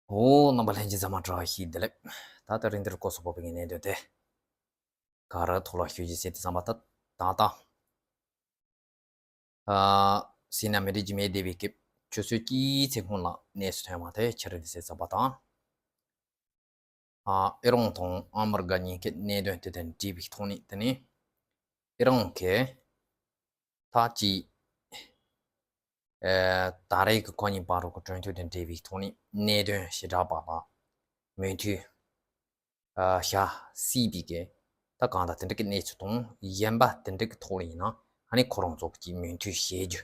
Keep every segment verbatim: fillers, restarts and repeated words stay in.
ཨོ། རྣམ་པ་ལྷན་རྒྱས་ཚང་མ་བཀྲ་ཤིས་བདེ་ལེགས། ད་ལྟ་རིང་འདིར་སྐོར་སོགས་པོ་པའི་གནད་དོན་དེ་ག་རེ་ཐོག་ལ་ཞུ་རྒྱུ་ཟེར་དུས་ཙམ་པ། ད་ད་ལྟ་ཨ་སི་ན་མི་རིགས་ཀྱི་མེ་སྡེ་བའི་སྐབས་ཆུ་ཚོད་གཅིག་ཚེ་སྔོན་ལ་གནས་ཚུལ་ཐོན་པ་དེ་ཆི་རེད་ཟེར་ཙམ་པ་དང་། ཨ་ཨི་རན་དང་ཨ་མི་རི་ཀ་གཉིས་ཀྱི་གནད་དོན་དེ་དང་འབྲེལ་བའི་ཐོག་ནས། དེ་ནས་ཨི་རན་གྱིས་ད་ཅི་ཨ་ད་རེས་ཀྱི་ཁོ་གཉིས་བར་དུ་གྲོས་མཐུན་དང་འབྲེལ་བའི་ཐོག་ནས་གནད་དོན་ཞེ་དྲག་པ་ལ་མོས་མཐུན་ཨ་བྱ་སྲིད་པའི་གི། ད་གང་ལྟར་དེ་འདྲ་གི་གནས་ཚུལ་དང་། གཞན་པ་དེ་འདྲ་གི་ཐོག་ལ་ཡིན་ན་ཨ་ནི་ཁོ་རང་ཚོ་གི་མོས་མཐུན་བྱེད་རྒྱུ་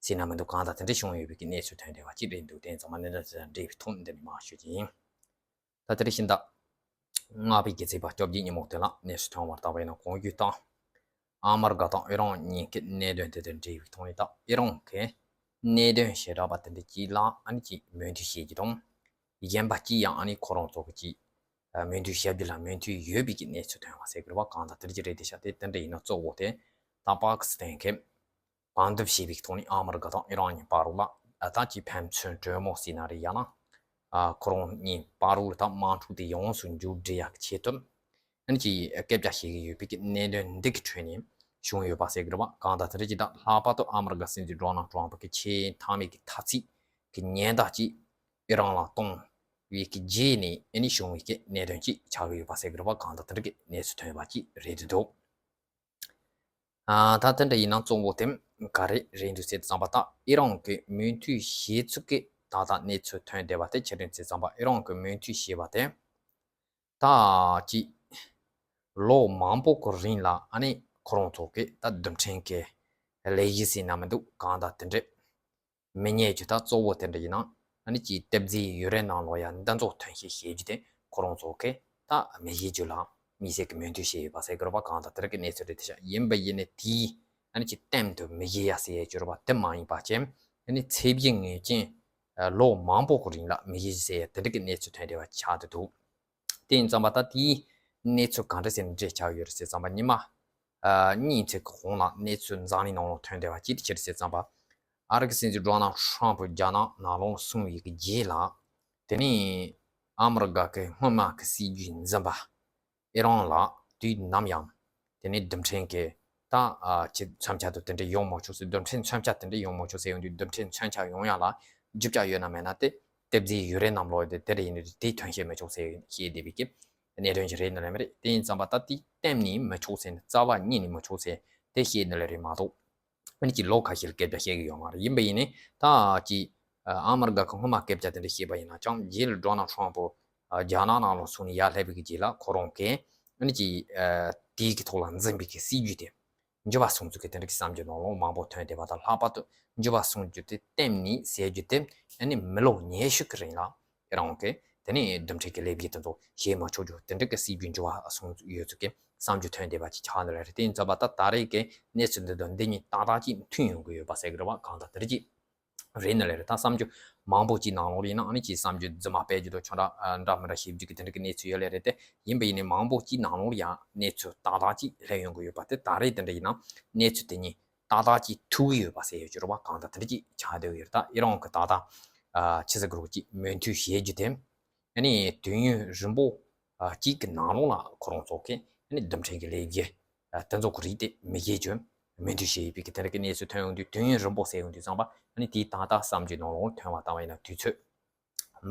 ཟེར་ན་མི་འདུག། གང་ལྟར་དེ་འདྲ་བྱུང་ཡོད་པའི་གི་གནས་ཚུལ་ཐོན་བསྡད་པ་ཅིག་རེད་འདུག། དེ་ཚང་མ་གནད་དོན་དེ་དང་འབྲེལ་བའི་ཐོག་ནས་འདི་ནས་མར་ཞུ་རྒྱུ་ཡིན། ད་དེ་རིང་ཕྱི་ཟླ་ལྔ་པའི་གི་ཚེས་པ་བཅོ་བརྒྱད་ཉིན་མོ་དེ་ལ་གནས་ཚུལ་ཐོན་པར་བལྟས་པ་ཡིན་ན། གོང་ཞུས་ལྟར་ཨ་མི་རི་ཀ་དང་ཨི་རན་གཉིས་ཀྱི་གནད་དོན་དེ་དང་འབྲེལ་བའི་ཐོག་ནས། ད་ཨི་རན་གྱི་གནད་དོན་ཞེ་དྲག་པ་དེ་འདྲ་ཅིག་ལ་ཨ་ནི་ཅིག་མོས་མཐུན་བྱེད་རྒྱུ་དང་། གཞན་པ་ཅིག་ཡང་ཨ་ནི་ཁོ་རང་ཚོ་གི་ཅིག་མོས་མཐུན་བྱ་རྒྱུ་ལ་མོས་མཐུན་ཡོད་པའི་གི་གནས་ཚུལ་ཐོན་པ་ཟེར་གི་རེད་པ། གང་ལྟར་དེ་འདྲ་ཅིག་རེད་དེ་ཤག། དེ་དེ་འདྲ་ཡིན་ན་གཙོ་བོ་དེ་ད་པ་ཀི་སི་ཐན་གྱི་བང་མདུན་ཞེས་པའི་ཐོག་ནས་ཨ་མི་རི་ཀ་དང་ཨི་རན་གཉིས་བར་ལ་ཨ་ད་ཅིག་ཕན་ཚུན་གྲོས་མོལ་ཟེར་ན་རེད། ཡང་ན་ཨ་ཁོ་རང་གཉིས་བར་ལ་ད་དམག་འཁྲུག་དེ་ཡོངས་སུ་མཇུག་སྒྲིལ་ཡག་གི་ཆེད་དུ་ཨ་ནི་ཅིག་སྐད་ཆ་བཤད་ཀྱི་ཡོད་པའི་གི་གནད་དོན་འདི་གི་ཁྲོད་ནས་བྱུང་ཡོད་པ་ཟེར་གི་རེད་པ། གང་ལྟར་དེ་འདྲ་ཅིག། ད་ལྷག་པར་དུ་ཨ་མི་རི་ཀ་སྲིད་འཛིན་ཌོ་ནལ་ཊམ་ཕ་གི་ཆེས་མཐའ་མའི་གི་འཐབ་རྩོད་ཀྱི་ཉེན་བརྡ་ཅིག་ཨི་རན་ལ་གཏོང་བའི་གི་རྗེས་ནས་ཨ་ནི་བྱུང་བའི་གི་གནད་དོན་ཅིག་ཆགས་ཀྱི་ཡོད་པ་ཟེར་གི་རེད་པ། གང་ལྟར་དེ་འདྲ་གི་གནས་ཚུལ་ཐོན་པ་ཅིག་རེད་འདུག། ཨ་ད་དེ་འདྲ་ཡིན་ན་གཙོ་བོ་དེ་ག་རེ་རེད་འདུག་ཟེར་དུས་ཙམ་པ། ད་ཨི་རན་གྱིས་མོས་མཐུན་བྱེད་ཚུལ་གྱི་ད་ལྟ་གནས་ཚུལ་ཐོན་བསྡད་པ་དེ་ཆི་རེད་ཟེར་དུས་ཙམ་པ། ཨི་རན་གྱིས་མོས་མཐུན་བྱས་པ་དེ་ད་ཅིག་ལོ་མང་པོ་གི་རིང་ལ་ཨ་ནི་ཁོ་རང་ཚོ་གི་ད་རྡུལ་ཕྲན་གྱི་ལས་གཞི་ཟེར་ན་མི་འདུག། གང་ལྟར་དེ་འདྲ་མི་ཉན་རྒྱུ། ད་གཙོ་བོ་དེ་འདྲ་ཡིན་ན་ཨ་ནི་ཅིག་ལྟེབ་རྫས་ཡུ་རེ་ནམ་ལོ་ཡ་འདི་ཚོ་ཐོན་སྐྱེད་བྱེད་རྒྱུ་དེ་ཁོ་རང་ཚོ་གིས་ད་མི་བྱེད་རྒྱུ་ལ་དམིགས་བསལ་གྱི་མོས་མཐུན་བྱས་ཡོད་པ་ཟེར་གི་རེད་པ། གང་ལྟར་དེ་འདྲ་གི་གནས་ཚུལ་རེད་དེ་ཤག། ཡིན་པ་ཡིན་ནའི་དེའི་ཨ་ནི་ཅིག་གཏན་དུ་མི་བྱེད་ཡ་ཟེར་ཡ་ཅིག་ཡོད་པ་དེ་མ་ཡིན་པ་བྱས། ཨ་ནི་ཚད་གཞི་ངེས་ཅན་ལོ་མང་པོ་གི་རིང་ལ་མི་བྱེད་ཟེར་ཡ་དེ་འདྲ་གི་གནས་ཚུལ་ཐོན་བསྡད་པ་ཆགས་བསྡད་འདུག། དེ་ཡིན་ཙམ་པ་ད་དེའི་གནས་ཚུལ་ག་འདྲ་ཟེར་ནས་འགྲེལ་བྱས་ཡོད་རེད་ཟེར་ཙམ་པ། ཉི་མ་ཨ་གཉིས་ཙམ་གྱི་གོང་ལ་གནས་ཚུལ་འཛམ་གླིང་ནང་ལ་ཐོན་བསྡད་པ་ཅིག་དེ་ཆི་རེད་ཟེར་ཙམ་པ། ཨ་རི་གི་སྲིད་འཛིན་ཌོ་ནལ་ཊམ་ཕ་རྒྱ་ནག་ནང་ལོགས་སོང་བའི་གི་རྗེས་ལ། དེ་ནས་ཨ་མི་རི་ཀ་གི་སྔོན་མ་གི་སྲིད་ཇུས་འཛིན་པ་ཨི་རན་ལ་དུས་ནམ་ཡང་དེ་ནས་རྡུལ་ཕྲན་གྱི་ད་ཨ་ཅིག་མཚོན་ཆ་དང་དེ་འདྲ་ཡོང་མ་ཆོག་ཟེར། རྡུལ་ཕྲན་མཚོན་ཆ་དེ་འདྲ་ཡོང་མ་ཆོག་ཟེར་ཡོང་དུས། རྡུལ་ཕྲན་མཚོན་ཆ་ཡོང་ཡ་ལ་རྒྱུ་ཆ་ཡོད་ན་མེད་ན་དེ་ལྟེབ་རྫས་ཡུ་རེ་ནམ་ལོ་དེ་དེ་རེད། ཡིན་དུས་དེ་ཐོན་སྐྱེད་མི་ཆོག་ཟེར་བཤད་བསྡད་པའི་གི་གནད་དོན་ཞིག་རེད་ནི་ལས་མ་རེད། དེ་ཡིན་ཙམ་པ་ད་དེ་གཏན་ནས་མི་ཆོག་ཟེར་ནི། རྩ་བ་ཉིད་ནས་མི་ཆོག་ཟེར་དེ་བཤད་ནི་ལས་རེད་མ་གཏོགས། ཨ་ནི་ཅིག་ལོ་ཁ་ཤས་ལ་སྐད་ཆ་བཤད་གི་ཡོད་མ་རེད། ཡིན་པ་ཡིན་ནའི་ད་ཅིག་ཨ་མི་རི་ཀ་གི་སྔོན་མ་སྐད་ཆ་དེ་འདྲ་བཤད་པ་ཡིན་ན་ཅང་། རྗེས་ལ་ཌོ་ནལ་ཊམ་ཕ་རྒྱ་ནག་ནང་ལ་སོང་ནས་ཡར་སླེབས་པའི་གི་རྗེས་ལ་ཁོ་རང་གིས་ཨ་ནི་ཅིག་ཨ་དེའི་གི་ཐོག་ལ་འཛིན་པའི་གི་སྲིད་ཇུས་དེ་འགྱུར་བ་སོང་ཚུལ་གི་དེ་འདྲ་གི་བསམ་ཚུལ་ནང་ལོགས་མང་པོ་ཐོན་བསྡད་པ་དང་། ལྷག་པར་དུ་འགྱུར་བ་སོང་རྒྱུ་དེ་གཏན་ནས་ཟེར་རྒྱུ་དེ་ཨ་ནི་མི་ལོ་ཉི་ཤུ་གི་རིང་ལ་ཁོ་རང་གིས་དེ་ནས་རྡུལ་ཕྲན་གྱི་ལས་འགུལ་དེ་ཚོ་བྱེད་མ་ཆོག་རྒྱུ་དེ་འདྲ་གི་སྲིད་ཇུས་འགྱུར་བ་སོང་ཡོད་ཚུལ་གི་བསམ་ཚུལ་ཐོན་བསྡད་པ་ཅིག་ཆགས་ནི་ལས་རེད། དེ་ཡིན་ཙམ་པ་ད་ད་རེས་ཀྱི་གནས་ཚུལ་འདི་དང་འདི་གཉིས་ཏག་ཏག་ཅིག་མཐུན་ཡོང་གི་ཡོད་པ་ཟེར་གི་རེད་པ། གང་ལྟར་དེ་འདྲ་ཅིག་རེད་ནི་ལས་རེད། ད་བསམ་ཚུལ་མང་པོ་ཅིག་ནང་ལོགས་ལ་ཡིན་ན་ཨ་ནི་ཅིག་བསམ་ཚུལ་རྫུན་མ་སྤེལ་རྒྱུ་དང་ཁྱོད་རང་འདྲ་མི་འདྲ་བཤད་རྒྱུ་གི་དེ་འདྲ་གི་གནས་ཚུལ་ཡོད་ལས་རེད་དེ། ཡིན་པ་ཡིན་ནའི་མང་པོ་ཅིག་ནང་ལོགས་ལ་ཡང་གནས་ཚུལ་ཏག་ཏག་ཅིག་སླེབས་ཡོང་གི་ཡོད་པ་དེ། ད་རེས་དེ་འདྲ་ཡིན་ན་གནས་ཚུལ་དེ་གཉིས་ཏག་ཏག་ཅིག་ཐུག་གི་ཡོད་པ་ཟེར་ཡོད་རྒྱུ་རེད་པ། གང་ལྟར་དེ་འདྲ་ཅིག་ཆགས་བསྡད་ཡོད་རེད། ད་ཨི་རན་གི་ད་ལྟ་ཨ་ཆི་ཟེར་གི་རེད་པ། ཅིག་མོས་མཐུན་བྱེད་རྒྱུ་དེ་ཨ་ནི་དུས་ཡུན་རིང་པོ་ཨ་གཅིག་གི་ནང་ལོགས་ལ་ཁོ་རང་ཚོ་གིས་ཨ་ནི་རྡུལ་ཕྲན་གྱི་ལས་འགུལ་ཨ་དེ་ཚོ་གི་རིགས་དེ་མི་བྱེད་རྒྱུ་མོས་མཐུན་བྱས་ཡོད་པའི་གི་དེ་འདྲ་གི་གནས་ཚུལ་ཐོན་ཡོང་དུས། དུས་ཡུན་རིང་པོ་ཟེར་ཡོང་དུས་ཙམ་པ་ཨ་ནི་དེའི་ད་ལྟ་བསམ་ཚུལ་ནང་ལོགས་ཐོན་པ་ལྟ་བ་ཡིན་ན་དུས་ཚོད་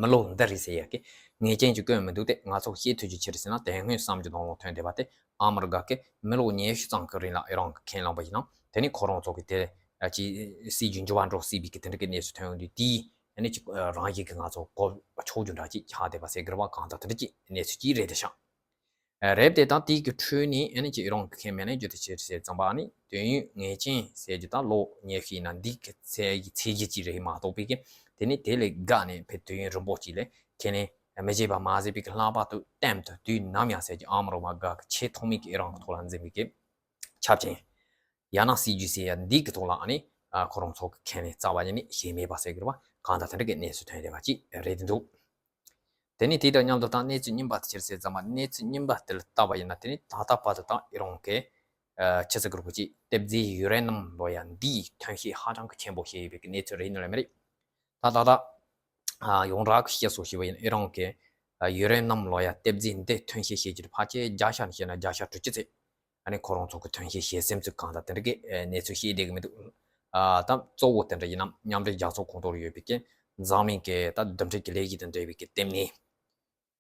མི་ལོ་འདི་རེད་ཟེར་ཡ་གི་ངེས་ཅན་གྱི་སྐྱོན་མི་འདུག་སྟེ། ང་ཚོ་ཤེས་ཐུབ་རྒྱུ་ཅི་རེད་ཟེར་ན། དེ་སྔོན་བསམ་ཚུལ་ནང་ལོགས་ཐོན་བསྡད་པ་དེ་ཨ་མི་རི་ཀ་གིས་མི་ལོ་ཉི་ཤུ་ཙམ་གི་རིང་ལ་ཨི་རན་གི་ཁས་བླངས་པ་ཡིན་ན། དེ་ནས་ཁོ་རང་ཚོ་གི་དེ་ཨ་ཅིག་སྲིད་ཇུས་འགྱུར་བ་འགྲོ་སྲིད་པའི་གི་དེ་འདྲ་གི་གནས་ཚུལ་ཐོན་ཡོང་དུས། དེའི་ཨ་ནི་ཅིག་ཨ་རང་བཞིན་གྱིས་ང་ཚོ་གོ་ཆོག་རྒྱུ་འདྲ་ཅིག་ཆགས་བསྡད་པ་ཟེར་གི་རེད་པ། གང་ལྟར་དེ་འདྲ་ཅིག་གནས་ཚུལ་ཅིག་རེད་དེ་ཤག། ཨ་རེད་དེ། ད་དེའི་གི་ཁྲོད་ནས་ཨ་ནི་ཅིག་ཨི་རན་གི་ཁས་མི་ལེན་རྒྱུ་དེ་ཅི་རེད་ཟེར་ཙམ་པ། ཨ་ནི་དུས་ཡུན་ངེས་ཅན་ཟེར་རྒྱུ་ད་ལོ་ཉི་ཤུ་ཡིན་ན་འདི་གི་ཚད་ཀྱི་ཚད་གཞི་ཅིག་རེད་མ་གཏོགས་པའི་གི་དེ་ནས་དེ་ལས་བརྒལ་ནས་ཕར་དུས་ཡུན་རིང་པོ་ཅིག་ལ་ཁས་ལེན་མི་བྱེད་པ་མ་ཟད་པའི་གི། ལྷག་པར་དུ་གཏན་དུ་དུས་ནམ་ཡང་ཟེར་རྒྱུ་ཨ་མི་རི་ཀ་གི་ཆེས་ཐོག་མའི་གི་ཨི་རན་གི་ཐོག་ལ་འཛིན་པའི་གི་ཆབ་ཆེན་ཡང་ན་སྲིད་ཇུས་ཟེར་ཡ་འདི་གི་ཐོག་ལ་ཨ་ནི་ཨ་ཁོ་རང་ཚོ་གི་ཁས་ལེན་རྩ་བ་ཉིད་ནས་བྱས་མེད་པ་ཟེར་གི་རེད་པ། གང་ལྟར་དེ་འདྲ་གི་གནས་ཚུལ་ཐོན་བསྡད་པ་ཅིག་རེད་འདུག། དེ་ནས་དེ་དང་མཉམ་དུ་ད་གནས་ཚུལ་རྙིང་པ་དེ་ཅི་རེད་ཟེར་ཙམ་པ། གནས་ཚུལ་རྙིང་པ་དེ་ལ་བལྟས་པ་ཡིན་ན། དེ་ནི་ད་ལྟ་བར་དུ་ད་ཨི་རན་གྱིས་ཨ་ཆི་ཟེར་གི་རེད་པ། ཅིག་ལྟེབ་རྫས་ཡུ་རེ་ནམ་ལབ་ཡ་འདིའི་ཐོན་སྐྱེད་ཧ་ཅང་གི་ཆེན་པོ་བྱས་ཡོད་པའི་གི་གནས་ཚུལ་རེད་ནི་ལས་མ་རེད། ད་ད་ལྟ་ ཡོངས་གྲགས་ཀྱི་བཤད་སྲོལ་ཞིག་ཡིན་ན། ཨི་རན་གྱི་ཡུ་རེ་ནམ་ལོ་ཡ་ལྟེབ་རྫས་འདི་ཐོན་སྐྱེད་བྱེད་རྒྱུར་ཕལ་ཆེར་བརྒྱ་ཆ་ནས་བཤད་ན་བརྒྱ་ཆ་དྲུག་ཅུ་ཙམ། ཨ་ནི་ཁོ་རང་ཚོ་གི་ཐོན་སྐྱེད་བྱེད་ཟིན་ཚུལ་གང་དང་དེ་འདྲ་གི་གནས་ཚུལ་བཤད་བསྡད་ཀྱི་མི་འདུག་ཨ་ད་གཙོ་བོ་དེ་འདྲ་ཡིན་ན། མཉམ་འབྲེལ་རྒྱལ་ཚོགས་ཁོངས་གཏོགས་ཡོད་པའི་གི་འཛམ་གླིང་གི་ད་རྡུལ་ཕྲན་གྱི་ལས་གཞི་དང་འབྲེལ་བའི་གི་ལྟེ་གནས།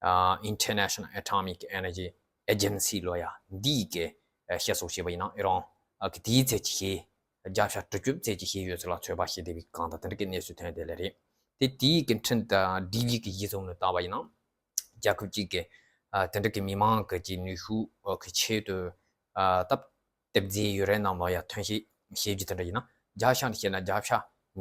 ཨ་International Atomic Energy Agency ལོ་ཡ་འདིའི་གི་བཤད་སྲོལ་བྱས་པ་ཡིན་ན། ཨི་རན་གྱི་དེའི་ཚད་ཀྱི་བཤད། བརྒྱ་ཆ་དྲུག་ཅུ་ཚད་ཀྱི་བཤད་ཡོད་ཚུལ་ལ་ཚོད་དཔག་བྱེད་བསྡད་པའི་གང་དང་དེ་འདྲ་གི་གནས་ཚུལ་ཐོན་བསྡད་ལེ་རེད། དེ་དེའི་གི་འཕྲིན་དང་འབྲེལ་བའི་གི་གཞི་བཟུང་ནས་བལྟས་པ་ཡིན་ན། རྒྱལ་ཁབ་ཅིག་གི་ཨ་དེ་འདྲ་གི་མི་མང་གི་ཅིག་ནུས་ཤུགས་ཨ་གི་ཆེད་དུ། ཨ་ད་ལྟེབ་རྫས་ཡུ་རེ་ནམ་ལོ་ཡ་ཐོན་སྐྱེད་བྱེད་རྒྱུ་དེ་འདྲ་ཡིན་ན། བརྒྱ་ཆ་ནས་བཤད་ན་བརྒྱ་ཆ་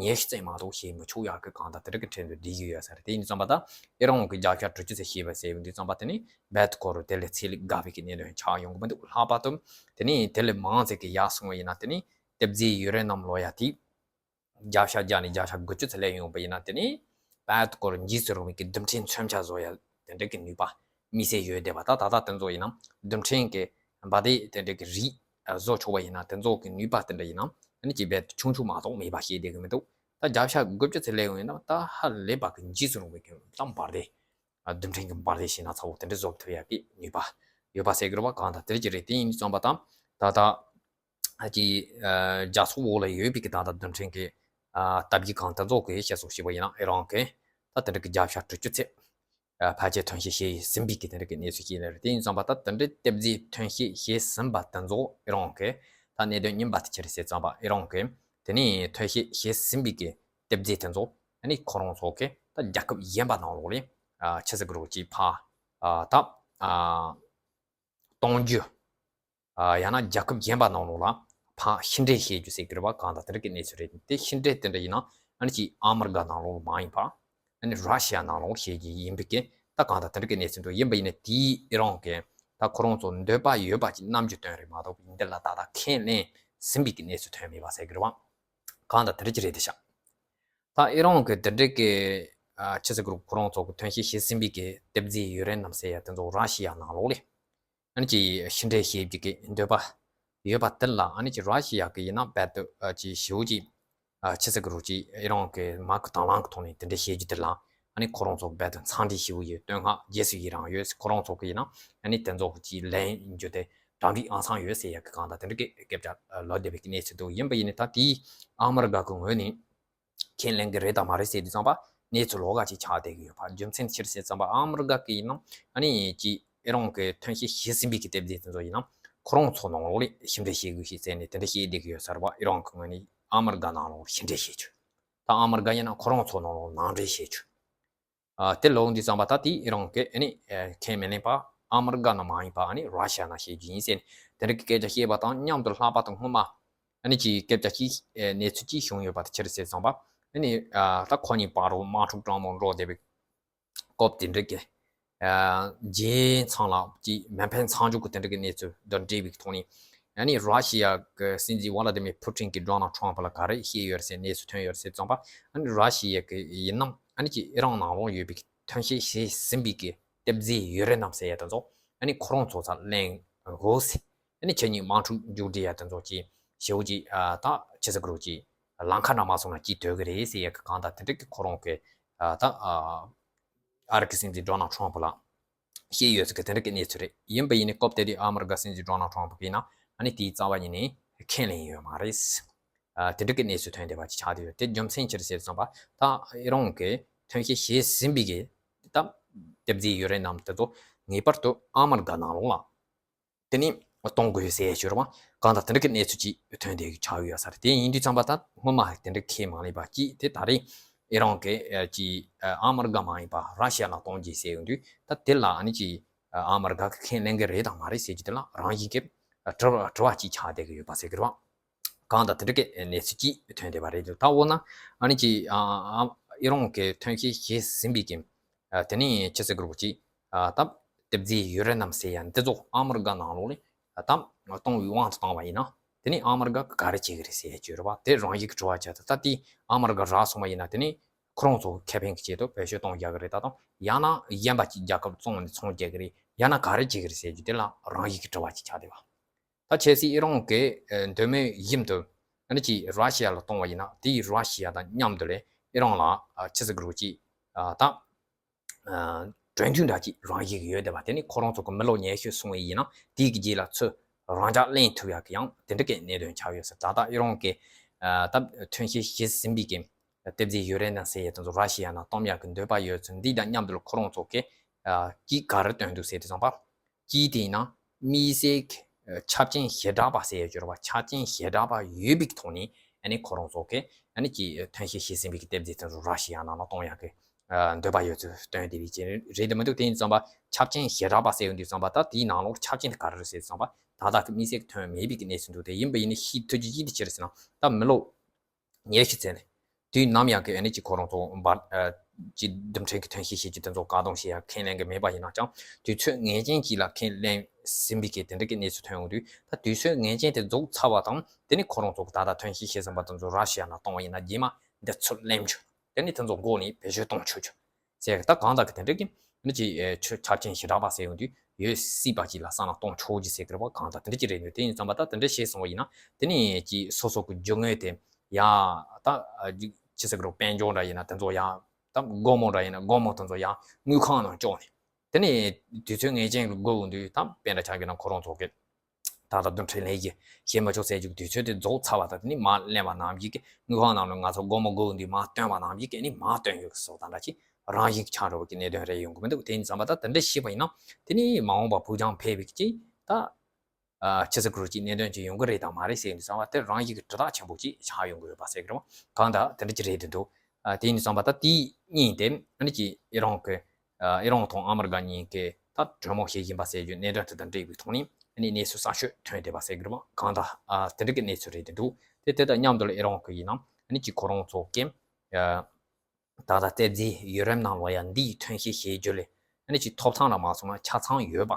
ཉི་ཤུ་ཙམ་མ་གཏོགས་བྱེད་མི་ཆོག་ཡག་གི་གང་དང་དེ་འདྲ་གི་ཁྲོད་དུ་བསྡད་ཀྱི་ཡོད་ས་རེད། དེ་ཡིན་དུས་ཙམ་པ་ད་ཨི་རན་གྱི་བརྒྱ་ཆ་དྲུག་ཅུ་ཙམ་བྱས་པ་ཟེར་ཡོང་དུས་ཙམ་པ། དེ་ནི་རྦད་དེ་ཁོ་རང་དེ་ལས་ཚད་ལས་བརྒལ་བའི་གི་གནད་དོན་ཆགས་ཡོང་གི་མི་འདུག་ལྷག་པར་དུ་དེ་ནི་དེ་ལས་མང་ཙམ་གྱི་ཡར་སོང་བ་ཡིན་ན། དེ་ནི་ལྟེབ་རྫས་ཡུ་རེ་ནམ་ལོ་ཡ་དེ་བརྒྱ་ཆ་བརྒྱ་ནས་བརྒྱ་ཆ་དགུ་བཅུ་ཙམ་སླེབས་ཡོང་བ་ཡིན་ན། དེ་ནི་རྦད་དེ་ཁོ་རང་འཇིགས་སུ་རུང་བའི་གི་རྡུལ་ཕྲན་མཚོན་ཆ་བཟོ་ཡ་དེ་འདྲ་གི་ནུས་པ་དམིགས་བསལ་ཡོད་བསྡད་པ། ད་ད་ལྟ་དེ་ཚོ་ཡིན་ན་རྡུལ་ཕྲན་གྱི་འབར་མདེལ་དེ་འདྲ་གི་རིགས་བཟོ་ཆོག་པ་ཡིན་ན། དེ་ཚོ་གི་ནུས་པ་དེ་འདྲ་ཡིན་ན་ཨ་ནི་ཅིག་རྦད་དེ་ཆུང་ཆུང་མ་གཏོགས་མེད་པ་ཤེས་བསྡད་ཀྱི་མི་འདུག་ད་བརྒྱ་ཆ་དགུ་བཅུ་ཙམ་སླེབས་ཡོང་ཡིན་ན། ད་ཧ་ལས་པ་གི་འཇིགས་སུ་རུང་བའི་གི་ད་འབར་མདེལ། རྡུལ་ཕྲན་གྱི་འབར་མདེལ་ཞེ་ན་ཚ་བོ་དེ་འདྲ་བཟོ་ཐུབ་ཡག་གི་ནུས་པ་ཡོད་པ་ཟེར་གྱི་རེད་པ། གང་ལྟར་དེ་འདྲ་ཅིག་རེད། དེ་ཡིན་དུས་ཙམ་པ་ད་ད་ལྟ་ཀྱི་རྒྱལ་ཚོགས་འོག་ལ་ཡོད་པའི་གི་ད་ལྟ་རྡུལ་ཕྲན་གྱི་ལྟ་བྱེད་ཁང་དེ་ཚོ་གི་བཤད་སྲོལ་བྱས་པ་ཡིན་ན། ཨི་རན་གྱི་ད་དེ་འདྲ་གི་བརྒྱ་ཆ་དྲུག་ཅུ་ཙམ་ཕལ་ཆེར་ཐོན་སྐྱེད་བྱས་ཟིན་པའི་གི་དེ་འདྲ་གི་གནས་ཚུལ་ཞིག་ཡིན་ནི་རེད། དེ་ཡིན་དུས་ཙམ་པ་ད་དེ་འདྲའི་ལྟེབ་རྫས་ཐོན་སྐྱེད་བྱས་ཟིན་པ་དེ་ཚོ་ཨི་རན་གྱི་ད་གནད་དོན་རྙིང་པ་དེ་ཅི་རེད་ཟེར་དུས་ཙམ་པ། ཨི་རན་གྱི་དེ་ནས་ཐོན་སྐྱེད་བྱས་ཟིན་པའི་གི་ལྟེབ་རྫས་དེ་ཚོ་ཨ་ནི་ཁོ་རང་ཚོ་གི་ད་རྒྱལ་ཁབ་གཞན་པ་ནང་ལོགས་ལ་ཆི་ཟེར་གྱི་རེད། ཅིག་ཕར་ད་གཏོང་རྒྱུ། ཡང་ན་རྒྱལ་ཁབ་གཞན་པ་ནང་ལོགས་ལ་ཕར་ཕྱི་འདྲེན་བྱེད་རྒྱུ་ཟེར་གྱི་རེད་པ། གང་ལྟར་དེ་འདྲ་གི་གནས་ཚུལ་རེད། དེ་ཕྱི་འདྲེན་དེ་འདྲ་ཡིན་ན་ཨ་ནི་ཅིག་ཨ་མི་རི་ཀ་ནང་ལོགས་མ་ཡིན་པ། ཨ་ནི་ར་ཤི་ཡ་ནང་ལོགས་བྱེད་ཀྱི་ཡིན་པའི་གི་ད་གང་ལྟར་དེ་འདྲ་གི་གནས་ཚུལ་འདུག་ཡིན་པ་ཡིན་ན་དེའི་ཨི་རན་གྱི་ད་ཁོ་རང་ཚོ་འདོད་པ་ཡོད་པ་ཅིག་རྣམ་འགྱུར་སྟོན་རེད་མ་གཏོགས། འདི་ལ་ད་ལྟ་ཁས་ལེན་ཟིན་པའི་གི་གནས་ཚུལ་ཐོན་མེད་པ་ཟེར་གྱི་རེད་པ། གང་ལྟར་དེ་འདྲ་ཅིག་རེད་དེ་ཤག་ད་ཨི་རན་གྱི་དེ་འདྲའི་གི་ཨ་ཆི་ཟེར་གྱི་རེད། ཁོ་རང་ཚོ་གི་ཐོན་སྐྱེད་བྱས་ཟིན་པའི་གི་ལྟེབ་རྫས་ཡུ་རེ་ནམ་ཟེར་ཡ་དེ་ཚོ་ར་ཤི་ཡ་ནང་ལོགས་ལ་ཨ་ནི་ཅིག་ཕྱི་འདྲེན་བྱེད་རྒྱུ་གི་འདོད་པ་ཡོད་པ་དེ་ལ། ཨ་ནི་ཅིག་ར་ཤི་ཡ་གི་ཡིན་ན་རྦད་དེ་ཨ་ཅིག་ཞེ་པོ་ཅིག་ཨ་ཆི་ཟེར་གྱི་རེད། ཅིག་ཨི་རན་གྱི་མ་གི་དང་བླངས་གི་ཐོག་ནས་དེ་འདྲ་བྱེད་རྒྱུ་དེ་ལ་ཨ་ནི་ཁོ་རང་ཚོ་རྦད་དེ་འཚམས་འདྲི་ཞེ་པོ་ཡོད། བསྟོད་བསྔགས་རྗེས་སུ་ཡི་རང་ཡོད། ཁོ་རང་ཚོ་གི་ཡིན་ན་ཨ་ནི་དེ་ཚོ་གི་ཅིག་ལན་རྒྱུ་དེ་གྲ་སྒྲིག་ཨང་སང་ཡོད་ཟེར་ཡ་གི་གང་ལྟར་དེ་འདྲ་གི་སྐད་ཆ་ལབ་བསྡད་པའི་གི་གནས་ཚུལ་འདུག་ཡིན་པ་ཡིན་ན་ད་དེའི་ཨ་མི་རི་ཀ་གི་ངོས་ནས་ཁས་ལེན་གྱི་རེད་དང་མ་རེད་ཟེར་དུས་ཙམ་པ་གནས་ཚུལ་ལོགས་ཀ་ཅིག་ཆགས་བསྡད་ཀྱི་ཡོད་པ། རྒྱུ་མཚན་ཅི་རེད་ཟེར་ཙམ་པ། ཨ་མི་རི་ཀ་གི་ཡིན་ན་ཨ་ནི་ཅིག་ཨི་རན་གྱི་ཐོན་སྐྱེད་བྱས་ཟིན་པའི་གི་ལྟེབ་རྫས་དེ་ཚོ་ཡིན་ན་ཁོ་རང་ཚོ་ནང་ལོགས་ལ་ཕྱི་འདྲེན་བྱེད་དགོས་ཞེས་ཟེར་ནས་དེ་འདྲ་བཤད་བསྡད་ཀྱི་ཡོད་ས་རེད་པ། ཨི་རན་གྱི་ངོས་ནས་ཨ་མི་རི་ཀ་ནང་ལོགས་ཕྱི་འདྲེན་བྱེད་རྒྱུ། ད་ཨ་མི་རི་ཀ་ཡིན་ན་ཁོ་རང་ཚོ་ནང་ལོགས་ནང་འདྲེན་བྱེད་རྒྱུ། ཨ་དེ་ལབ་དུས་ཙམ་པ་ད་དེ་ཨི་རན་གྱིས་ཨ་ནི་ཨ་ཁས་མི་ལེན་པ། ཨ་མི་རི་ཀ་ནང་མ་ཡིན་པ་ཨ་ནི་ར་ཤི་ཡ་ནང་བྱེད་རྒྱུ་ཡིན་ཟེར་ནས་དེ་འདྲ་གི་སྐད་ཆ་བཤད་པ་དང་མཉམ་དུ། ལྷག་པར་དུ་སྔོན་མ་ཨ་ནི་ཅིག་སྐད་ཆ་ཅིག་ཨ་གནས་ཚུལ་ཅིག་བྱུང་ཡོད་པ་དེ་ཅི་རེད་ཟེར་ཙམ་པ། ཨ་ནི་ཨ་ད་ཁོ་གཉིས་བར་དུ་དམག་འཁྲུག་དྲག་མོ་འགྲོ་བསྡད་པའི་སྐབས་དེ་འདྲ་གི་ཨ་རྒྱལ་ཚང་ལ་ཅིག་མེ་འཕེན་མཚམས་འཇོག་གི་དེ་འདྲ་གི་གནས་ཚུལ་དང་འབྲེལ་བའི་ཐོག་ནས། ཨ་ནི་ར་ཤི་ཡ་གི་སྲིད་འཛིན་ཝ་ལ་ཏི་མིར་ཕུ་ཊིན་གྱིས་ཌོ་ནལ་ཊམ་ཕ་ལ་ག་རེ་བཤད་ཡོད་རེད་ཟེར། གནས་ཚུལ་ཐོན་ཡོད་རེད་ཟེར་ཙམ་པ། ཨ་ནི་ར་ཤི་ཡ་གི་ཡིན་ནམ་ཨ་ནི་ཅིག་ཨི་རན་ནང་ལོགས་ཡོད་པའི་ཐོན་སྐྱེད་བྱས་ཟིན་པའི་གི་ལྟེབ་རྫས་ཡུ་རེ་ནམ་ཟེར་ཡ་དེ་ཚོ་ཨ་ནི་ཁོ་རང་ཚོ་ཚ་ལེན་དགོས་ཟེར། ཨ་ནི་ཁྱེད་གཉིས་དམག་འཁྲུག་མཇུག་སྒྲིལ་ཡ་དེ་ཚོ་ཅིག་ཞེ་པོ་ཅིག་ཨ་ད་ཆི་ཟེར་གྱི་རེད། ཅིག་ལམ་ཁ་འདྲ་མ་སོང་ན་ཅིག་སྡོད་གི་རེད་ཟེར་ཡ་གི་གང་ལྟར་དེ་འདྲ་གི་ཁོ་རང་གི་ཨ་ད་ཨ། ཨ་རི་གི་སྲིད་འཛིན་ཌོ་ནལ་ཊམ་ཕ་ལ་བཤད་ཡོད་ཟེར་གི་དེ་འདྲ་གི་གནས་ཚུལ་རེད། ཡིན་པ་ཡིན་ནའི་སྐབས་དེ་དུས་ཨ་མི་རི་ཀ་སྲིད་འཛིན་ཌོ་ནལ་ཊམ་ཕ་གིས་ན་ཨ་ནི་དེའི་རྩ་བ་ཉིད་ནས་ཁས་ལེན་ཡོད་མ་རེད། ཨ་དེ་འདྲ་གི་གནས་ཚུལ་ཐོན་བསྡད་པ་ཅིག་ཆགས་བསྡད་ཡོད། དེ་རྒྱུ་མཚན་ཅི་རེད་ཟེར་སོང་པ། ད་ཨི་རན་གྱིས་ཐོན་སྐྱེད་བྱས་ཟིན་པའི་གི་ད་ལྟེབ་རྫས་ཡུ་རེ་ནམ་དེ་ཚོ་ངེས་པར་དུ་ཨ་མི་རི་ཀ་ནང་ལོགས་ལ་དེ་ནི་གཏོང་དགོས་ཟེར་ཞུ་རེད་པ། གང་ལྟར་དེ་འདྲ་གི་གནས་ཚུལ་ཅིག་ཐོན་བསྡད་ཀྱི་ཆགས་ཡོད་ས་རེད། དེ་ཡིན་དུས་ཙམ་པ་ད་སྔོན་མ་དེ་འདྲ་ཁས་མ་ལེན་པ་ཅིག་དེ་ད་རེས་ཨི་རན་གྱིས་ཨ་ཅིག་ཨ་མི་རི་ཀ་མ་ཡིན་པ་ར་ཤི་ཡ་ལ་གཏོང་རྒྱུ་ཟེར་ཡོང་དུས། ད་དེ་ལ་ཨ་ནི་ཅིག་ཨ་མི་རི་ཀ་གིས་ཁས་ལེན་གྱི་རེད་དང་མ་རེད་ཟེར་རྒྱུ་དེ་ལ་རང་བཞིན་གྱི་དྲི་བ་དྲི་བ་ཅིག་ཆགས་བསྡད་ཀྱི་ཡོད་པ་ཟེར་གྱི་རེད་པ། གང་ལྟར་དེ་འདྲ་གི་གནས་ཚུལ་ཅིག་ཐོན་བསྡད་པ་རེད་འདུག་ད་འོ་ན་ཨ་ནི་ཅིག་ཨ་ཨ་ཨི་རན་གྱིས་ཐོན་སྐྱེད་བྱས་ཟིན་པའི་གི་ཨ་དེ་ནས་ཆི་ཟེར་གྱི་རེད། ཅིག་ཨ་ད་ལྟེབ་རྫས་ཡུ་རེ་ནམ་ཟེར་ཡ་འདི་ཚོ་ཨ་མི་རི་ཀ་ནང་ལོགས་ལ་ཨ་ད་གཏོང་བའི་དབང་དུ་བཏང་བ་ཡིན་ན། དེ་ནས་ཨ་མི་རི་ཀ་གིས་ག་རེ་བྱེད་ཀྱི་རེད་ཟེར་ཡ་ཅིག་ཡོད་རེད་པ། དེ་རང་བཞིན་གྱི་དྲི་བ་ཅིག་ད་ད་དེ་ཨ་མི་རི་ཀ་རག་སོང་བ་ཡིན་ན་དེ་ནས་ཁོ་རང་ཚོ་ཁེ་ཕན་གྱི་ཆེད་དུ་བེད་སྤྱོད་གཏོང་རྒྱག་གི་རེད། ད་དང་ཡང་ན་གཞན་པ་ཅིག་རྒྱལ་ཁབ་བཙོང་ནས་འཚོང་རྒྱག་གི་རེད། ཡང་ན་ག་རེ་བྱེད་ཀྱི་རེད་ཟེར་རྒྱུ་དེ་ལ་རང་བཞིན་གྱི་དྲི་བ་ཅིག་ཆགས་བསྡད་པ། ད་ཁྱེད་ཚོས་ཨི་རན་གྱི་ཨ་འདོད་མོས་བཞིན་དུ་ཨ་ནི་ཅིག་ར་ཤི་ཡ་ལ་གཏོང་བ་ཡིན་ན། དེ་ཡིས་ར་ཤི་ཡ་དང་མཉམ་དུ་ལས་ཨི་རན་ལ་ཨ་ཆི་ཟེར་གྱི་རེད། ཅིག་ ད་གྲོས་མཐུན་འདྲ་ཅིག་རང་བཞིན་ཡོད་བསྡད་པ་དེ་ནི་ཁོ་རང་ཚོ་གི་མི་ལོ་ཉི་ཤུ་སོང་བ་ཡིན་ན་དེའི་གི་རྗེས་ལ་ཚུར་རང་འཇགས་ལེན་ཐུབ་ཡག་གི་ཡང་དེ་འདྲ་གི་གནད་དོན་ཆགས་ཡོད་ཟེར། ད་ལྟ་ཨི་རན་གི་ད་ཐོན་སྐྱེད་བྱེད་ཟིན་པའི་གི་ཏེ་ཛི་ཡུ་རེ་ནམ་ཟེར་ཡས་དེ་ཚོ་ར་ཤི་ཡ་ནང་གཏོང་ཡག་གི་འདོད་པ་ཡོད་ཚུལ་འདི་དང་མཉམ་དུ་ལ་ཁོ་རང་ཚོ་གི་གིས་ག་རེ་སྟོན་འདུག་ཟེར་དུས་ཙམ་པ། གིས་དེ་ཡིན་ན་དམིགས་བསལ་གྱི་ཆ་རྐྱེན་ཞེ་དྲག་པ་ཟེར་ཡས་ཡོད་རེད་བ། ཆ་རྐྱེན་ཞེ་དྲག་པ་ཡོད་པའི་ཐོག་ནས་ཨ་ནི་ཁོ་རང་ཚོ་གི་ཨ་ནི་ཀྱི་ཐོན་སྐྱེད་བྱེད་ཟིན་པའི་གི་ཏེ་ཛི་དེ་ཚོ་ར་ཤི་ཡ་ནང་ལ་གཏོང་ཡག་གི་འདོད་པ་ཡོད་ཚུལ་སྟོན་བསྡད་པའི་རྐྱེན་རེད་དེ་མི་འདུག་དེ་ཡིན་ཙམ་པ་ཆ་རྐྱེན་ཞེ་དྲག་པ་ཟེར་ཡོང་དུས་ཙམ་པ་ད་དེའི་ནང་ལོགས་ཆ་རྐྱེན་དེ་ག་རེ་རེད་ཟེར་ཙམ་པ་ད་ལྟ་གི་དམིགས་བསལ་གྱི་ཐོན་མེད་པའི་གི་གནས་ཚུལ་འདུག་དེ་ཡིན་པ་ཡིན་ན་ཤེས་ཐུབ་རྒྱུ་ཅི་དེ་ཅི་རེད་ཟེར་ན་ད་མི་ལོ་ཉེ་ཤི་ཚེ་ནས་དུས་ནམ་ཡང་གི་ཨ་ནི་ཅིག་ཁོ་རང་ཚོ་འབར་ཅིག་རྡུལ་ཕྲན་གྱི་ཐོན་སྐྱེད་བྱེད་ཀྱི་དེ་ཚོ་བཀག་སྡོམ་བྱེད་ཡ་ཁས་ལེན་གྱི་མེད་པ་ཡིན་ན་ཅང་དུས་ཚོད་ངེས་ཅན་ཅིག་ལ་ཁས་ལེན་ཟིན་པའི་གི་དེ་འདྲ་གི་གནས་ཚུལ་ཐོན་ཡོང་དུས་ད་དུས་ཚོད་ངེས་ཅན་དེ་རྫོགས་ཚར་བ་དང་དེ་ནི་ཁོ་རང་ཚོ་གི་ད་ལྟ་ཐོན་སྐྱེད་བྱེད་ཟིན་པ་དེ་ཚོ་ར་ཤི་ཡ་ནང་གཏོང་བ་ཡིན་ན་རྗེས་མ་འདི་ཚུར་ལེན་རྒྱུ་དེ་ནི་དེ་ཚོ་མགོ་ནས་བེད་སྤྱོད་གཏོང་ཆོག་རྒྱུ། ཟེར་ད་གང་ལྟར་གི་དེ་འདྲ་གི་ནི་ཅི་ཆ་རྐྱེན་ཞེ་དྲག་པ་ཟེར་ཡོང་དུས་ཡོད་སྲིད་པ་ཅིག་ལ་བསམ་བློ་གཏོང་ཆོག་ཅིག་ཟེར་གི་རེད་བ། གང་ལྟར་དེ་འདྲ་ཅིག་རེད་འདུག་དེ་ཡིན་ཙམ་པ་ད་དེ་འདྲ་བྱས་སོང་བ་ཡིན་ན་དེ་ནི་ཅི་སོ་སོ་གི་རྒྱུ་དངོས་དེ་ཡང་ད་ཅི་ཟེར་གི་རེད། དཔལ་འབྱོར་འདྲ་ཡིན་ན་དེ་ཚོ་ཡང་ད་སྒོར་མོ་འདྲ་ཡིན་ན་སྒོར་མོ་དེ་ཚོ་ཡང་དངུལ་ཁང་ནང་བཅུག་ནས་དེ་ནི་དུས་ཚོད་ངེས་ཅན་གི་དགོས་ཡོང་དུས་ད་དཔེ་འདྲ་ཆགས་ཀྱི་ན་ཁོ་རང་ཚོ་གི་ད་ལྟ་རྡུལ་ཕྲན་ལས་ཀྱི་བྱེད་མི་ཆོག་ཟེར་རྒྱུ་དུས་ཚོད་དེ་རྫོགས་ཚར་བ་དང་དེ་ནི་མར་ལེན་པ་ནམ་ཞིག་གི་དངུལ་ཁང་ནང་ལ་ང་ཚོ་སྒོར་མོ་དགོས་འདུག་མར་བཏོན་པ་ནམ་ཞིག་གི་ནི་མར་བཏོན་ཡོད་གི་སོགས་དང་འདྲ་ཅིག་རང་བཞིན་གྱི་ཆགས་འགྲོ་བ་གི་གནད་དོན་རེད་ཡོང་གི་མི་འདུག་དེ་ཡིན་ཙམ་པ་ད་དེ་འདྲ་ཤེས་པ་ཡིན་ན་དེ་ནི་མ་འོངས་པ་ཕུགས་རྒྱང་འཕེལ་བའི་ཅིག་ད་ཆི་ཟེར་དགོས་རེད། ཅིག་གནད་དོན་ཅིག་ཡོང་གི་རེད་དང་མ་རེད་ཟེར་འདུག་ཙམ་པ་དེ་རང་བཞིན་གྱི་དྲི་རྟགས་ཆེན་པོ་ཅིག་ཆགས་ཡོང་གི་ཡོད་པ་ཟེར་གི་རེད་བ། གང་ལྟར་དེ་འདྲ་ཅིག་རེད་དེ་འདུག་དེ་ཡིན་ཙམ་པ་ད་དེ་གཉིས་དེ་ཨ་ནི་ཅིག་ཨི་རན་གི་ཨི་རན་དང་ཨ་མི་རི་ཀ་གཉིས་ཀས་ད་གྲོས་མོལ་བྱེད་བཞིན་པ་ཟེར་རྒྱུ་གནད་དོན་དེ་དང་འབྲེལ་བའི་ཐོག་ནས་ཨ་ནི་གནས་ཚུལ་གསར་ཤོས་ཐོན་བསྡད་པ་ཟེར་གི་རེད་བ། གང་ལྟར་ཨ་དེ་འདྲ་གི་གནས་ཚུལ་རེད་དེ་འདུག་དེ་དེ་དང་མཉམ་དུ་ལ་ཨི་རན་གི་ཡིན་ནམ་ཨ་ནི་ཅིག་ཁོ་རང་ཚོ་གི་ཨ་ད་ལྟ་ཏེ་ཛི་ཡུ་རེ་ནམ་ལབ་ཡ་འདིའི་ཐོན་སྐྱེད་བྱེད་རྒྱུ་ལས་ཨ་ནི་ཅིག་ཐོབ་ཐང་ལ་མ་སོང་ན་ཆ་ཚང་ཡོད་པ།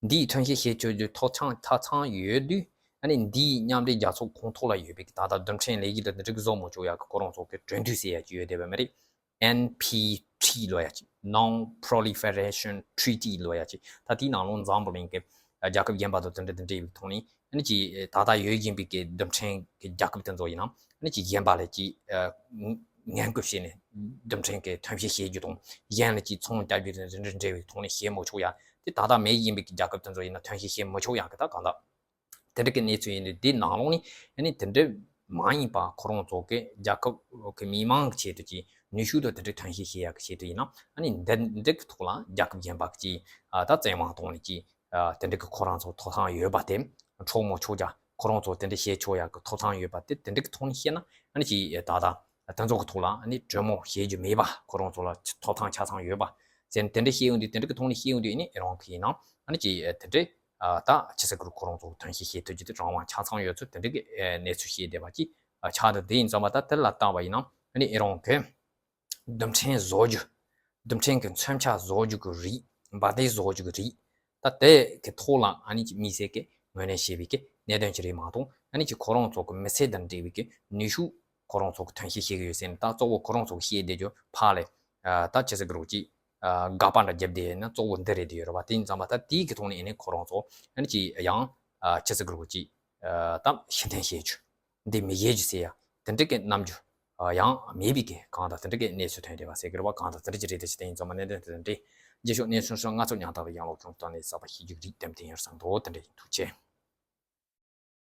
འདིའི་ཐོན་སྐྱེད་བྱེད་ཆོག་རྒྱུ་ཐོབ་ཐང་ཆ་ཚང་ཡོད་དུས་ཨ་ནི་འདིའི་མཉམ་འབྲེལ་རྒྱལ་ཚོགས་ཁོངས་གཏོགས་ལ་ཡོད་པའི་ད་ལྟ་རྡུལ་ཕྲན་ལས་ཀྱི་དང་འདི་འགྲིག་བཟོ་མ་བཅུག་ཡག་གི་ཁོ་རང་ཚོ་གི་གྲོས་མཐུན་ཟེར་ཡ་ཅིག་ཡོད་བསྡད་པ་མ་རེད། ཨེན་པི་ཐི་ལབ་ཡ་ཅིག Non-Proliferation Treaty ལབ་ཡ་ཅིག་ད་དེའི་ནང་ལོགས་འཛམ་བུ་གླིང་གི་རྒྱལ་ཁབ་གཞན་པ་དང་དེ་འདྲ་དེ་འདྲ་ཡོད་པའི་ཐོག་ནས་ཨ་ནི་ཅིག་ད་ལྟ་ཡོད་བཞིན་པའི་གི་རྡུལ་ཕྲན་གི་རྒྱལ་ཁབ་དེ་ཚོ་ཡིན་ནམ་ཨ་ནི་ཅིག་གཞན་པ་ལ་ཅིག་ངན་སྐུལ་བྱས་ནས་རྡུལ་ཕྲན་གི་ཐོན་སྐྱེད་བྱེད་རྒྱུ་དང་གཞན་ལ་ཅིག་ཚོང་རྒྱག་རྒྱུ་དེ་འདྲ་འདྲ་འབྲེལ་བའི་ཐོག་ནས་བྱེད་མ་ཆོག་ཡ། དེ་ད་ལྟ་མེད་བཞིན་པའི་གི་རྒྱལ་ཁབ་དེ་ཚོ་ཡིན་ན་ཐོན་སྐྱེད་བྱེད་མ་ཆོག་ཡ་གི་ད་གང་ལྟར། དེ་འདྲ་གི་གནས་ཚུལ་ཡིན་དུས་དེའི་ནང་ལོགས་ནས་ཨ་ནི་དེ་འདྲ་མ་ཡིན་པ་ཁོ་རང་ཚོ་གི་རྒྱལ་ཁབ་གི་མི་མང་གི་ཆེད་དུ་ཀྱི་ནུས་ཤུགས་དང་དེ་འདྲ་ཐོན་སྐྱེད་བྱེད་ཡག་གི་ཆེད་དུ་ཡིན་ན་ཨ་ནི་འདི་འདི་གི་ཐོག་ལ་རྒྱལ་ཁབ་གཞན་པ་གི་ད་བཙན་དབང་ཐོག་ནས་ཀྱི་དེ་འདྲ་གི་ཁོ་རང་ཚོ་ཐོབ་ཐང་ཡོད་པ་དེ་འཕྲོག་མ་ཆོག་ཀྱ་ཁོ་རང་ཚོ་དེ་འདྲ་བྱེད་ཆོག་ཡག་གི་ཐོབ་ཐང་ཡོད་པ་དེ་དེ་འདྲ་གི་ཐོག་ནས་བཤད་ན་ཨ་ནི་ཀྱི་ད་ལྟ་དེ་ཚོ་གི་ཐོག་ལ་ཨ་ནི་གྲོས་མོལ་བྱེད་རྒྱུ་མེད་པ་ཁོ་རང་ཚོ་ལ་ཐོབ་ཐང་ཆ་ཚང་ཡོད་པ་ཟེར་ནས་དེ་འདྲ་བཤད་ཡོང་དུས་དེ་འདྲ་གི་ཐོག་ནས་བཤད་ཡོང་དུས་ཨ་ནི་ཨི་རན་གི་ཡིན་ན་ཨ་ནི་ཀྱི་དེ་འདྲ། ད་ཕྱི་སྲིད་ཁུལ་ཁོ་རང་ཚོ་ཐོན་སྐྱེད་བྱེད་ཐུབ་རྒྱུ་དེ་རང་དབང་ཆ་ཚང་ཡོད་ཚུལ་དེ་འདྲ་གི་གནས་ཚུལ་བཤད་བསྡད་པ་ཅིག་ཆགས་འདུག་དེ་ཡིན་ཙང་མ་ད་དེ་ལ་བལྟས་པ་ཡིན་ན་ཨ་ནི་ཨི་རན་གི་རྡུལ་ཕྲན་བཟོ་རྒྱུ། རྡུལ་ཕྲན་གི་མཚོན་ཆ་བཟོ་རྒྱུ་གི་རིགས། འབར་མདེལ་བཟོ་རྒྱུ་གི་རིགས། ད་དེ་གི་ཐོག་ལ་ཨ་ནི་ཅིག་དམིགས་བསལ་གི་ངོས་ལེན་བྱས་པའི་གི་གནད་དོན་ཅིག་རེད་མ་གཏོགས་ཨ་ནི་ཅིག་ཁོ་རང་ཚོ་གི་མི་ཚེ་དང་འབྲེལ་བའི་གི་ནུས་ཤུགས་ཁོ་རང་ཚོ་གི་ཐོན་སྐྱེད་བྱེད་གི་ཡོད་ཟེར་ནས་ད་གཙོ་བོ་ཁོ་རང་ཚོ་གི་བཤད་བསྡད་རྒྱུ་ཕར་ལས་ད་ཕྱི་སྲིད་ཁུལ་ཅིག་དགག་པ་འདྲ་བརྒྱབ་བསྡད་ཡོད་ན་གཙོ་བོ་འདི་རེད་དེ་ཡོད་རེད་བ། དེ་ཡིན་ཙང་མ་ད་དེའི་གི་ཐོག་ནས་ཨ་ནི་ཁོ་རང་ཚོ་ཨ་ནི་ཅིག་ཡང་ཕྱི་སྲིད་ཁུལ་ཅིག་ད་ཕྱིར་འཐེན་བྱེད་རྒྱུ་འདི་མི་བྱེད་རྒྱུ་ཟེར་ཡ་དེ་འདྲ་གི་རྣམ་འགྱུར་ཡང་མེད་པའི་གི་གང་ལྟར་དེ་འདྲ་གི་གནས་ཚུལ་ཐོན་བསྡད་པ་ཟེར་གི་རེད་བ། གང་ལྟར་དེ་འདྲ་ཅིག་རེད། དེ་ཅི་དེ་ཡིན་ཙང་མ་གནད་དོན་དེ་འདྲ་རྗེས་ཕྱོགས་གནས་ཚུལ་སོགས་ང་ཚོ་ཉམས་ཐག་པའི་ཡང་ལོག་ཁྱོང་བཏང་ནས་གསར་པ་ཤེས་རྒྱུ་རིགས་དེམ་དེ་ཡོད་བསམ་འདུག་དེ་འདྲ་ཡིན། ཐུགས་རྗེ་ཆེ།